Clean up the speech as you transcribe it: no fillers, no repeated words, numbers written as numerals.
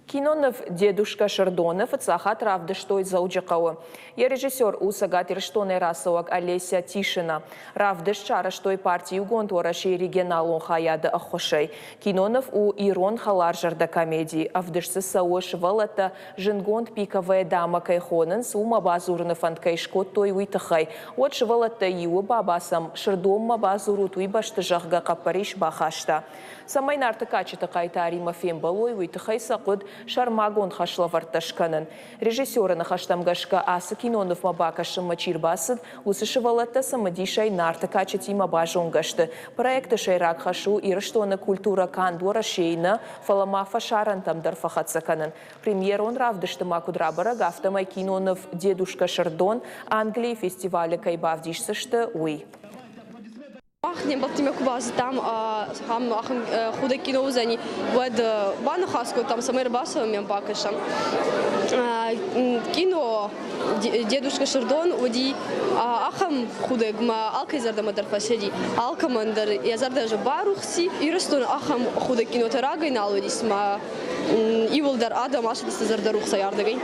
Киноныв «Дедушка Сырдон»-ы фыццаг хатт равдыстой Дзӕуджыхъӕуы. Йӕ режиссер у Цӕгат Ирыстонӕй рацӕуӕг Олеся Тишина. Равдыст сарӕзтой парти Иугонд Уӕрӕсейы регионалон хайады ӕххуысӕй. Киноныв у ирон хӕларзӕрдӕ комеди. Ӕвдыст дзы цӕуы сывӕллӕттӕ зындгонд пиковая дама кӕй хонынц, уымӕ бадзурыны фӕнд кӕй скодтой, уый тыххӕй. Уӕд сывӕллӕттӕй иуы баба сӕм Сырдонмӕ бадзурут, уый бӕсты, зӕгъгӕ, хъӕппӕрис бахаста. Цӕмӕй Нарты кадджыты хъайтаримӕ фембӕлой, уый тыххӕй сӕ хъуыд сӕрмагонд хӕслӕвӕрдтӕ скӕнын. Режиссеры ныхӕстӕм гӕсгӕ, ацы кинонывмӕ бакӕсынмӕ чи рбацыд, уыцы сывӕллӕттӕ цымыдисӕй Нарты кадджытимӕ базонгӕ сты. Проекты сӕйраг хӕс у Ирыстоны культурӕ канд Уӕрӕсейы нӕ, фӕлӕ ма фӕсарӕнтӕм дӕр фӕхӕццӕ кӕнын. Премьерон равдысты ма куыд рабӕрӕг, афтӕмӕй киноныв «Дедушка Сырдон» Английы фестивалы кӕй бавдисдзысты, уый. Мах не мбӕлттимӕ куы базыдтам, ахӕм ахӕм худӕг кино уыдзӕни, уӕд баныхас кодтам, цӕмӕй ӕрбацӕуӕм ӕм бакӕсӕм. Кино «Дедушка Сырдон» уыди ахӕм худӕг, мӕ алкӕй зӕрдӕмӕ дӕр фӕцыди. Алкӕмӕн дӕр йӕ зӕрдӕ барухси. Ирыстоны ахӕм худӕг кинотӕ рагӕй нал уыдис, мӕ иууылдӕр адӕм ацыдысты зӕрдӕрухсӕй ардыгӕй.